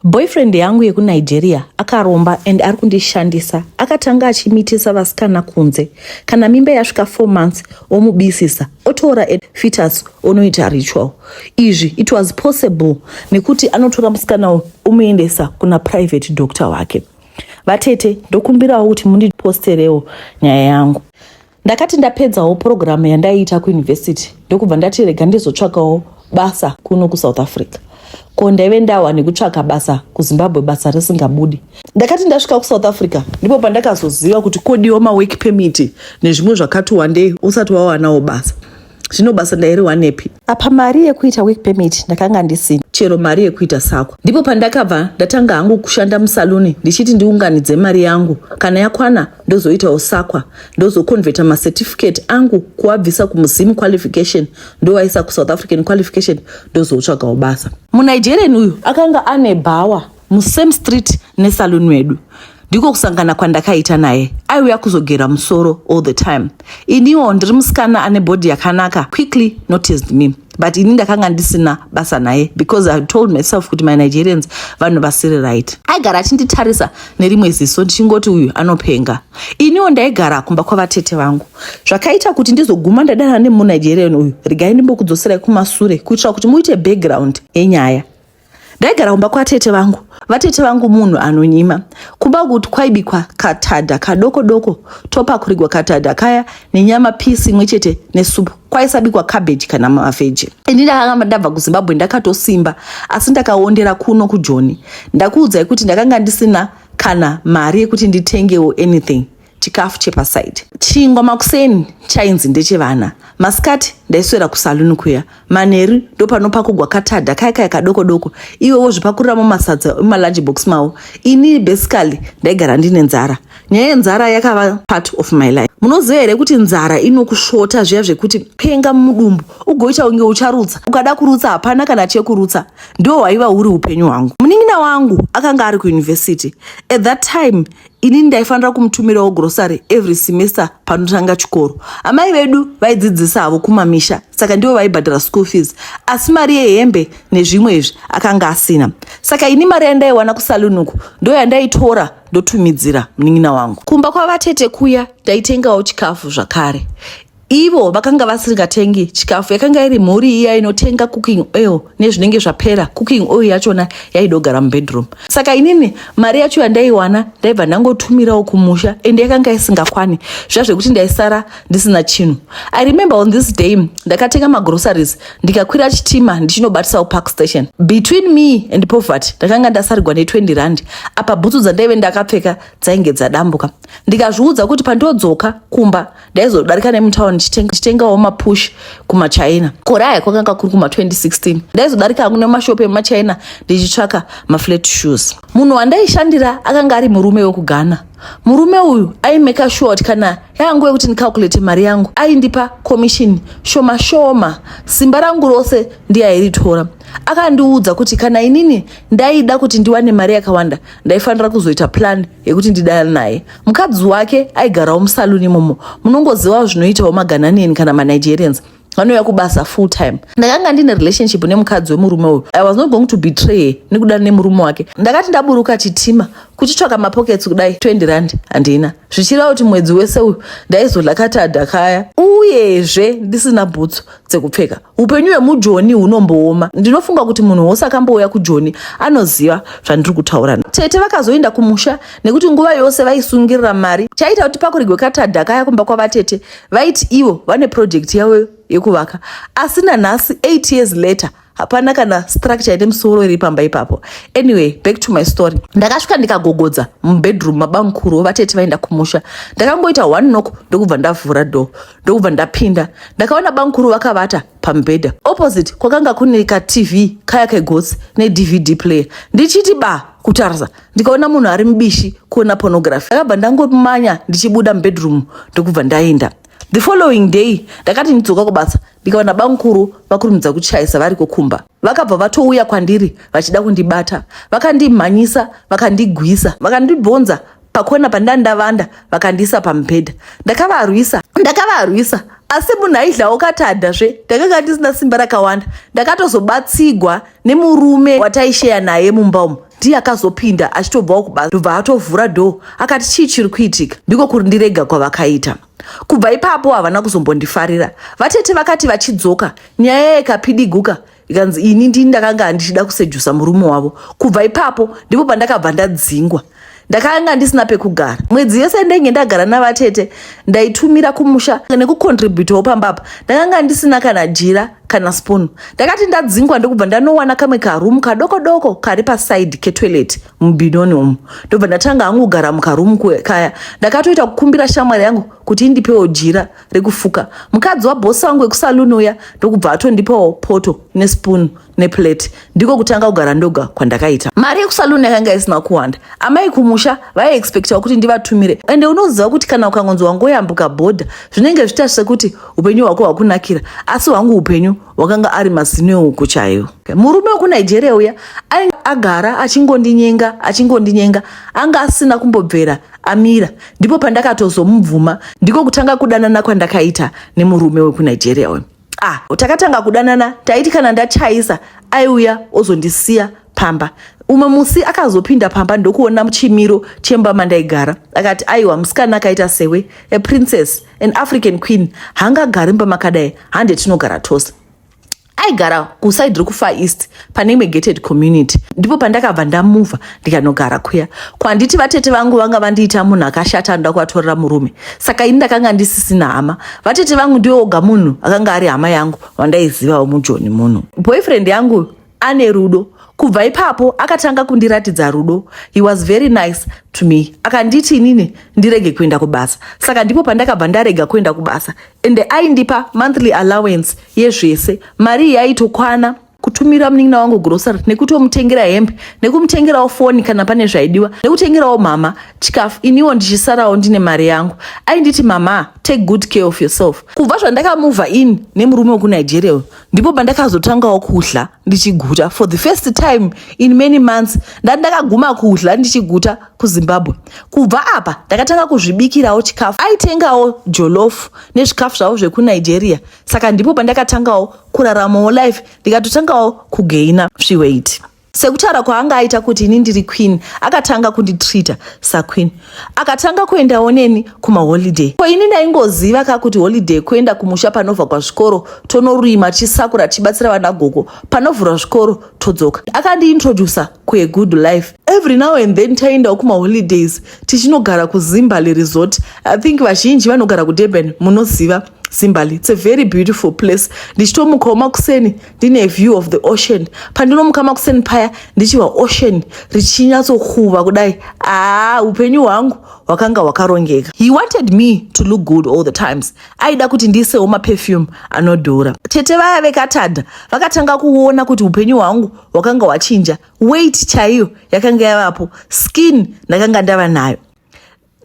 Boyfriend yangu yekuNigeria akaromba and ari kundishandisa. Akatanga achimitisa vasikana kunze. Kana mimba yasvika 4 months omubisisa, otora a fetus onoita ritual. Izvi it was possible nekuti anotora musikana uyu omuendesa kuna private doctor wake. Vatete, ndokumbirawo kuti mundiposterewo nyaya yangu. Ndakati ndapedzawo purogiramu yandaiita kuyunivhesiti ndokubva ndati rega ndizotsvakawo basa kuno kuSouth Africa. Ko ndaive ndawa nekutsvaka basa kuZimbabwe basa risingabudi. Ndakati ndasvika kuSouth Africa ndipo pandakazoziva kuti kodiwa mawork permit nezvimwe zvakati wandei usati wawanawo basa. Zvino basa ndairiwanepi? Apa mari yekuita work permit ndakanga ndisina. Chero mari yekuita sakwa. Ndipo pandakabva ndatanga hangu kushanda musaluni ndichiti ndiunganidze mari yangu. Kana yakwana ndozoitawo sakwa. Ndozoconverta macertificate angu kuabvisa kumuZim qualification ndoaisa kuSouth African qualification ndozotsvagawo basa. MuNigerian uyu akanga ane bhawa musame street nesaluni medu. Ndiko kusangana kwandakaita naye. Aiuya kuzogera musoro all the time. Iniwo ndiri musikana ane body yakanaka quickly noticed me. But ini ndakanga ndisina basa naye because I told myself kuti my Nigerians vanhu vasiri right. Aigara achinditarisa nerimwe ziso ndichingoti uyu anopenga. Iniwo ndaigara kumba kwavatete vangu. Zvakaita kuti ndizoguma ndadana nemuNigerian uyu. Regai ndimbokudzoserai kumasure kuitira kuti muite background yenyaya. Ndaigara kumba kwatete vangu. Vatete vangu munhu anonyima. Kumba kuti kwaibikwa katadha kadoko doko topakurirwa katadha kaya nenyama pisi imwe chete nesupu. Kwaisabikwa cabbage kana mavheji. Ini ndakanga ndabva kuZimbabwe ndakatosimba asi ndakaondera kuno kuJoni. Ndakuudzai kuti ndakanga ndisina kana mari yekuti nditengewo anything. Chikafu chepasaidi. Chingwa makuseni chainzi ndechevana. Masikati ndaiswera kusaluni kuya. Manheru ndopanopakugwa katadha kaya kaya kadoko doko. Iwe wozvipakuriramo masadza emalunch box mawo. Ini basically ndaigara ndine nzara. Nyaya yenzara yakava part of my life. Munoziva here kuti nzara inokusvota zviya zvekuti penga mudumbu ugoita kunge ucharutsa. Ukada kurutsa hapana kana chekurutsa. Ndiwo hwaiva huri upenyu hwangu. Munin'ina wangu akanga ari kuyunivhesiti. At that time inini ndaifanira kumutumirawo grocery every semester panotanga chikoro. Amai vedu vaidzidzisa havo kumamisha saka ndivo vaibhadhara school fees, asi mari yehembe nezvimwe izvi akanga asina. Saka ini mari yandaiwana kusaluni uku ndo yandaitora ndotumidzira munin'ina wangu. Kumba kwavatete kuya ndaitengawo chikafu zvakare. Ivo vakanga vasingatengi chikafu, yakanga iri mhuri iya inotenga cooking oil nezvinenge zvapera. Cooking oil yachona yaidogara mubedroom. Saka inini mari yacho yandaiwana ndaibva ndangotumirawo kumusha ende yakanga isingakwani zviya zvekuti ndaisara ndisina chinhu. I remember on this day ndakatenga magroceries ndikakwira chitima ndichinobatisawo park station. Between me and poverty ndakanga ndasarigwa ne20 rand. Apa bhutsu dzandaive ndakapfeka dzainge dzadambuka. Ndikazviudza kuti pandodzoka kumba ndaizodarika nemutauni ndichitengawo mapush kumachina. Kore aya kwakanga kuri kuma 2016. Ndaizodarika hangu nemashopu emachina ndichitsvaka maflat shoes. Munhu wandaishandira akanga ari murume wekuGhana. Murume uyu aimeka sure kuti kana yangu yekuti ndicalculate mari yangu aindipa commission shoma shoma. Simba rangu rose ndiye airitora. Akandiudza kuti kana inini ndaida kuti ndiwane mari yakawanda ndaifanira kuzoita plan yekuti ndidane naye. Mukadzi wake aigarawo musaluni imomo. Munongozivawo zvinoitawo maGhananian kana maNigerians vanouya kubasa full time. Ndakanga ndine relationship nemukadzi wemurume uyu. I was not going to betray nekudana nemurume wake. Ndakati ndaburuka chitima kuchitsvaka mapockets kudai 20 rand handina. Zvichireva kuti mwedzi wese uyu ndaizodla katadha kaya uyezve ndisina bhutsu dzekupfeka. Upenyu hwemujoni hunombooma. Ndinofunga kuti munhu wose akambouya kujoni anoziva zvandiri kutaura. Tete vakazoenda kumusha nekuti nguva yose vaisungirira mari. Chaita kuti pakurigwe katadha kaya kumba kwavatete vaiti ivo vane project yavo yekuvaka. Asi nanhasi 8 years later hapana kana structure ine musoro iri pamba ipapo. Anyway, back to my story. Ndakasvika ndikagogodza mubedroom mabamukuru vatete vaenda kumusha. Ndakangoita one knock ndokubva ndavhura door ndokubva ndapinda. Ndakaona bamukuru vakavata pamubhedha. Opposite kwakanga kune ka TV kaya kegotsi neDVD player. Ndichiti ba kutarisa ndikaona munhu ari mubishi kuona pornography. Ndakabva ndangomanya ndichibuda mubedroom ndokubva ndaenda. The following day ndakati ndidzoka kubasa ndikaona bamukuru vakurumidza kuchaisa variko kumba. Vakabva vatouya kwandiri vachida kundibata. Vakandimhanyisa vakandigwisa vakandibvonza pakona pandandavanda vakandiisa pamubhedha. Ndakavarwisa ndakavarwisa asi munhu aidlawo katadha zve. Ndakanga ndisina simba rakawanda. Ndakatozobatsigwa nemurume wataisheya naye mumba umu. Ndiye akazopinda achitobvawo kubasa, ndobva atovhura door akati, "Chii chiri kuitika?" Ndiko kundirega kwavakaita. Kubva ipapo havana kuzombondifarira. Vatete vakati vachidzoka, nyaya ikapidiguka, ikanzi ini ndini ndakanga ndichida kuseducer murume wavo. Kubva ipapo ndipo pandakabva ndadzingwa. Ndakanga ndisina pekugara. Mwedzi yese ndenge ndagara navatete, ndaitumira kumusha nekucontributawo pambapa. Ndakanga ndisina kana jira kana spoon. Ndakati ndadzingwa, ndokubva ndanowana kamwe karoom kadoko doko kari paside ketoilet muBenoni umu, ndobva ndatanga hangu kugara mukaroom kaya. Ndakatoita kukumbira shamwari yangu kuti indipewo jira rekufuka. Mukadzi wabhosi wangu wekusaluni uya ndokubva atondipawo poto nespoon neplate. Ndiko kutanga kugara ndoga kwandakaita. Mari yekusaluni yakanga isina kuwanda. Amai kumusha vaiexpectawo kuti ndivatumire. Ende unoziva kuti kana ukangonzi wangoyambuka bhodha, zvinenge zviita sekuti upenyu hwako hwakunakira, asi hwangu upenyu hwakanga ari mazino euku chaiwo. Murume wekuNigeria uya ainge agara achingondinyenga, achingondinyenga, anga asina kumbobvera amira. Ndipo pandakatozomubvuma. Ndiko kutanga kudanana kwandakaita nemurume wekuNigeria uyu. Ah, takatanga kudanana. Taiti kana ndachaisa, aiuya ozondisiya pamba. Umwe musi akazopinda pamba ndokuona chimiro chemba mandaigara. Akati, "Aiwa, musikana akaita sewe, a princess, an African queen, haangagari mba makadai. Hande tinogara tose." Aigara kuside rekuFar East pane imwe gated community. Ndipo pandakabva ndamuvha ndikanogara kuya. Kwanditi vatete vangu vanga vandiita munhu akashata anoda kuvatorera murume, saka ini ndakanga ndisisina hama. Vatete vangu ndiwo oga munhu akanga ari hama yangu wandaizivawo muJoni muno. Boyfriend yangu ane rudo. Kubva ipapo akatanga kundiratidza rudo. He was very nice to me. Akanditi inini ndirege kuenda kubasa, saka ndipo pandakabva ndarega kuenda kubasa. Ende aindipa monthly allowance yezvese. Mari iyi yaitokwana kutumira munin'ina wangu grocery, nekutomutengera hembe, nekumutengerawo foni kana pane zvaidiwa, nekutengerawo mama chikafu. Iniwo ndichisarawo ndine mari yangu. Ainditi, "Mama, take good care of yourself." Kubva zvandakamuvha in nemurume wekuNigeria, ndipo pandakazotangawo kudya ndichiguta for the first time in many months. Ndati ndakaguma kudya ndichiguta kuZimbabwe. Kubva apa ndakatanga kuzvibikirawo chikafu. Aitengawo jollof nezvikafu zvavo zvekuNigeria. Saka ndipo pandakatangawo kuraramawo life, ndikatotangawo kugaina sviweight. Sekutaura kwaanga aita kuti ini ndiri queen, akatanga kunditreata saqueen. Akatanga kuendawo neni kumaholiday. Ko ini ndaingoziva kakuti holiday kuenda kumusha panovha kwazvikoro, tonorima, tichisakura, tichibatsira vana gogo. Panovhurwa zvikoro todzoka. Akandiintroduca kua good life. Every now and then taiendawo kumaholidays tichinogara kuZimbali Resort. I think vazhinji vanogara kuDurban munoziva Zimbali. It's a very beautiful place. Ndichitomukawo makuseni ndine view of the ocean. Pandinomuka makuseni paya, ndichihwa ocean richinyatsokuva kudai. Aa, upenyu hwangu hwakanga hwakarongeka. He wanted me to look good all the times. Aida kuti ndiisewo maperfume anodhura. Tete vaya vekatadha vakatanga kuona kuti upenyu hwangu hwakanga hwachinja. Weight chaiyo yakanga yavapo, skin ndakanga ndava nayo.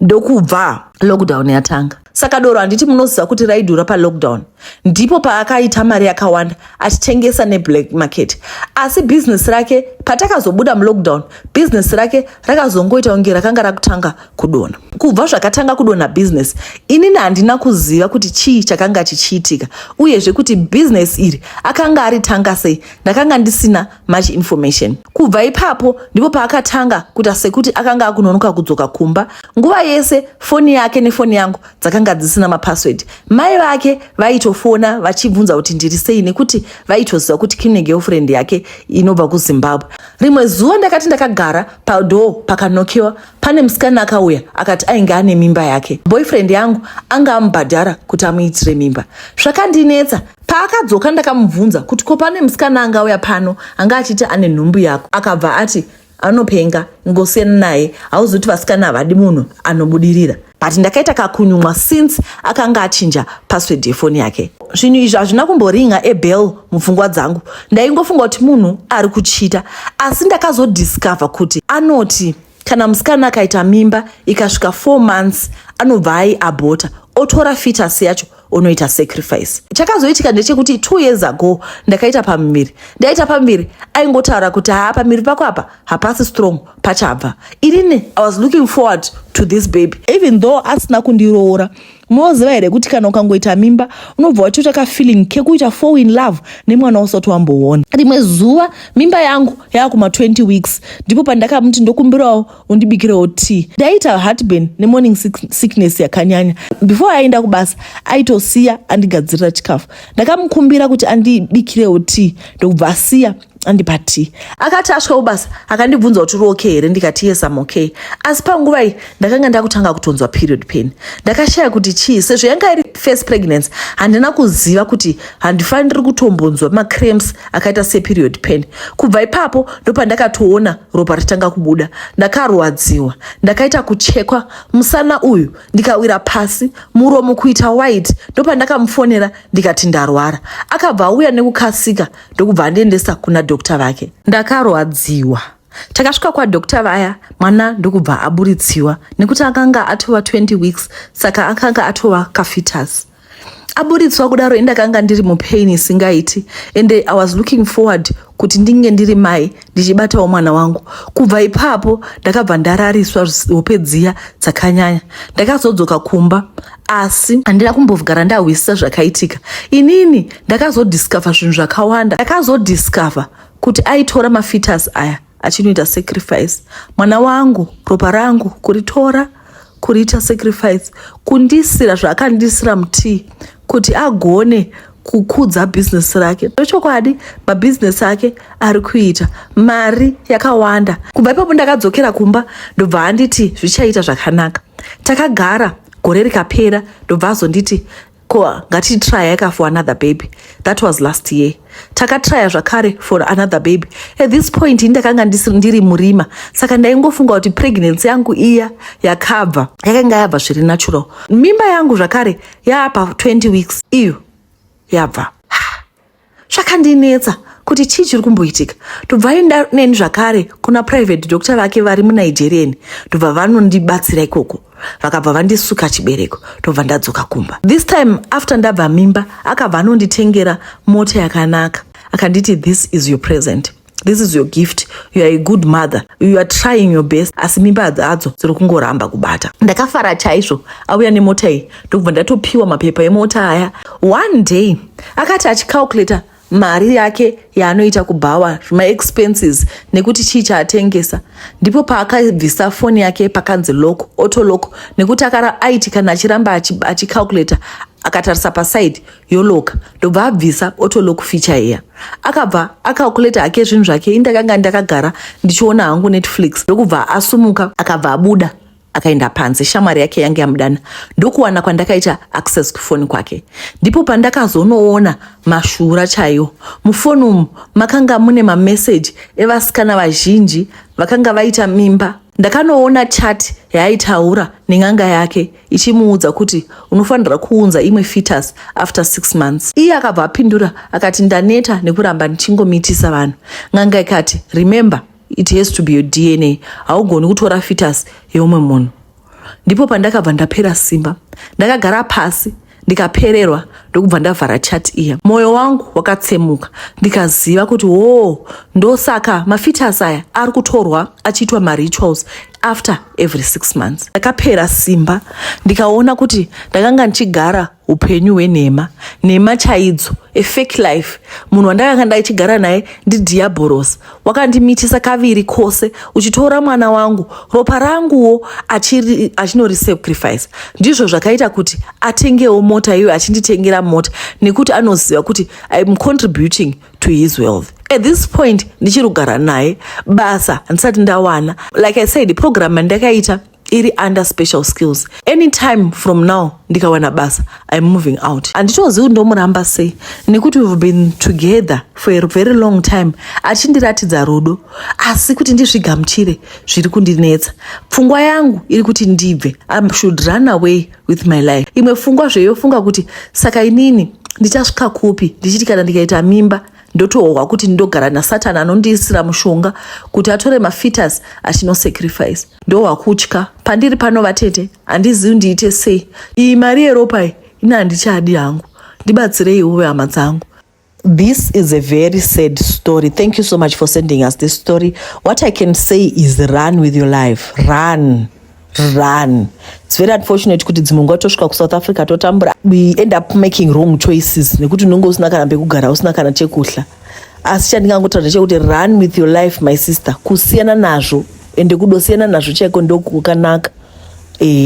Ndokubva lockdown yatanga. Saka doro, handiti munoziva kuti raidhura palockdown? Ndipo paakaita mari yakawanda achitengesa neblack market. Asi bhizinesi rake, patakazobuda mulockdown, bhizinesi rake rakazongoita kunge rakanga rakutanga kudonha. Kubva zvakatanga kudonha bhizinesi, inini handina kuziva kuti chii chakanga chichiitika, uyezve kuti bhizinesi iri akanga aritanga sei. Ndakanga ndisina much information. Kubva ipapo ndipo paakatanga kuita sekuti akanga akunonoka kudzoka kumba nguva yese. Foni yake nefoni yangu dzakanga dzisina mapassword. Mai vake vaitofona vachibvunza kuti ndiri sei, nekuti vaitoziva kuti kune girlfriend yake inobva kuZimbabwe. Rimwe zuva ndakati ndakagara padoor, pakanokiwa. Pane musikana akauya akati ainge ane mimba yake. Boyfriend yangu anga amubhadhara kuti amuitire mimba. Zvakandinetsa. Paakadzoka ndakamubvunza kuti, "Ko pane musikana angauya pano anga achiti ane nhumbu yako?" Akabva ati, "Anopenga, ngosiyana naye. Hauzoti vasikana havadi munhu anobudirira." But ndakaita kakunyumwa since akanga achinja password yefoni yake. Zvinhu izvi hazvina kumboringa a bell mupfungwa dzangu. Ndaingofunga kuti munhu ari kuchita. Asi ndakazodiscover kuti anoti kana musikana akaita mimba ikasvika 4 months, anobva aiabhota, otora fetus yacho, onoita sacrifice. Chakazoitika ndechekuti 2 years ago ndakaita pamuviri. Ndaita pamuviri, aingotaura kuti, "Haa, pamuviri pako apa hapasi strong, pachabva." Inini I was looking forward to this baby, even though asina kundiroora. Munoziva here kuti kana ukangoita mimba unobva watoita kafeeling kekuita fall in love nemwana usati wamboona. Rimwe zuva mimba yangu yaakuma 20 weeks, ndipo pandakamuti ndokumbirawo undibikirewo tea. Ndaita heartburn nemorning sickness yakanyanya. Before aenda kubasa aitosiya andigadzirira chikafu. Ndakamukumbira kuti andibikirewo tea, ndokubva asiya andipa tea. Akati asvika kubasa akandibvunza kuti uri okay here, ndikati yes, am okay. Asi panguva iyi ndakanga ndakutanga kutonzwa period pain. Ndakashaya kuti chii, sezvo yanga iri first pregnancy handina kuziva kuti handifaniri kutombonzwa macramps akaita seperiod pain. Kubva ipapo ndopandakatoona ropa ritanga kubuda. Ndakarwadziwa, ndakaita kuchekwa musana uyu, ndikawira pasi, muromo kuita white. Ndopandakamufonera ndikati ndarwara. Akabva auya nekukasika, ndokubva andiendesa kuna doctor vake. Ndakarwadziwa. Takasvika kwadoctor vaya, mwana ndokubva aburitsiwa nekuti akanga atova 20 weeks, saka akanga atova kafetus. Aburitswa kudaro, indakanga ndiri mupain isingaiti, ende I was looking forward kuti ndinge ndiri mai ndichibatawo mwana wangu. Kubva ipapo ndakabva ndarariswa hope dziya dzakanyanya. Ndakazodzoka kumba, asi handina kumbogara ndahwisisa zvakaitika. Inini ndakazodiscover zvinhu zvakawanda. Ndakazodiscover kuti aitora mafetus aya achinoita sacrifice. Mwana wangu, ropa rangu, kuritora kuriita sacrifice, kundisira zvaakandisira mutea kuti agone kukudza bhizinesi rake. Ndochokwadi, mabhizinesi ake ari kuita mari yakawanda. Kubva ipapo ndakadzokera kumba, ndobva anditi zvichaita zvakanaka. Takagara, gore rikapera, ndobva azonditi ko ngatitraya ka for another baby. That was last year. Takatraya zvakare for another baby. At this point ndakanga ndiri murima, saka ndaingofunga kuti pregnancy yangu iya yakabva yakanga yabva zviri natural. Mimba yangu zvakare yaapa 20 weeks iyo yabva. Zvakandinetsa kuti chii chiri kumboitika. Tobva enda neni zvakare kuna private doctor vake vari muNigerian, ndobva vanondibatsira ikoko. Vakabva vandisuka chibereko, tobva ndadzoka kumba. This time after ndabva mimba, akabva anonditengera mota yakanaka. Akanditi, "This is your present, this is your gift. You are a good mother, you are trying your best, asi mimba dzadzo dziri kungoramba kubata." Ndakafara chaizvo auya nemota iyi, ndokubva ndatopiwa mapepa emota aya. One day akati achicalculata mari yake yaanoita kubhawa, zvimaexpenses nekuti chii chaatengesa, ndipo paakabvisa foni yake pakanzi lock, auto lock, nekuti aiti kana achiramba achicalculata akatarisa paside yoloka. Ndobva abvisa auto lock feature iya, akabva acalculata hake zvinhu zvake. Indakanga ndakagara ndichiona hangu Netflix, ndokubva asumuka, akabva abuda, akaenda panze. Shamwari yake yange yamudana, ndokuwana kwandakaita access kufoni kwake. Ndipo pandakazonoona mashura chaiwo. Mufoni umu makanga mune mameseji evasikana vazhinji vakanga vaita mimba. Ndakanoona chat yaaitaura nen'anga yake ichimuudza kuti unofanira kuunza imwe fetus after 6 months. Iye akabva apindura akati, "Ndaneta nekuramba ndichingomitisa vanhu." N'anga ikati, "Remember, it has to be your DNA, haugoni kutora fetus yeumwe munhu." Ndipo pandakabva ndapera simba. Ndakagara pasi ndikapererwa, ndokubva ndavhara chat iya. Mwoyo wangu wakatsemuka, ndikaziva kuti wo ndosaka mafetus aya ari kutorwa achiitwa marituals after every 6 months. Ndakapera simba, ndikaona kuti ndakanga ndichigara upenyu hwenhema, nhema chaidzo, a fake life. Munhu wandakanga ndaichigara naye ndidhiabhoros. Wakandimitisa kaviri kwose uchitora mwana wangu, ropa ranguwo achinorisacrifice. Ndizvo zvakaita kuti atengewo mota iyoyo, achinditengera mota nekuti anoziva kuti I'm contributing to his wealth. At this point ndichiri kugara naye, basa handisati ndawana. Like I said, program yandakaita iri under special skills. Anytime from now ndikawana basa, I'm moving out. Handitozivi kuti ndomuramba sei nekuti we've been together for a very long time, achindiratidza rudo, asi kuti ndizvigamuchire zviri kundinetsa. Pfungwa yangu iri kuti ndibve, I should run away with my life. Imwe pfungwa zveyofunga kuti saka inini ndichasvika kupi, ndichiti kana ndikaita mimba ndotohwa kuti ndogara nasatani anondiisira mushonga kuti atore mafetus achinosacrifice. Ndohwa kutya pandiri pano. Vatete, handizivi ndiite sei. Iyi mari yeropa iyi ina handichadi hangu. Ndibatsireiwo, hama dzangu. This is a very sad story. Thank you so much for sending us this story. What I can say is run with your life. Run. Run. It's very unfortunate kuti dzimwe nguva tosvika kuSouth Africa totambura. We end up making wrong choices nekuti unenge usina kana pekugara, usina kana chekuhla. Asi chandingangotaura ndechekuti run with your life, my sister. Kusiyana nazvo, ende kudosiyana nazvo chaiko ndokukanaka.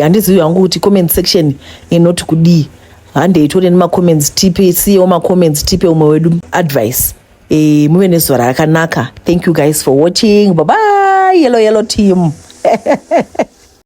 Handizivi hangu kuti comment section inoti kudii. Handei tore nemacomments, tipe, siyewo macomments, tipe umwe wedu advice. Muve nezuva rakanaka. Thank you guys for watching. Bye bye, yellow yellow team.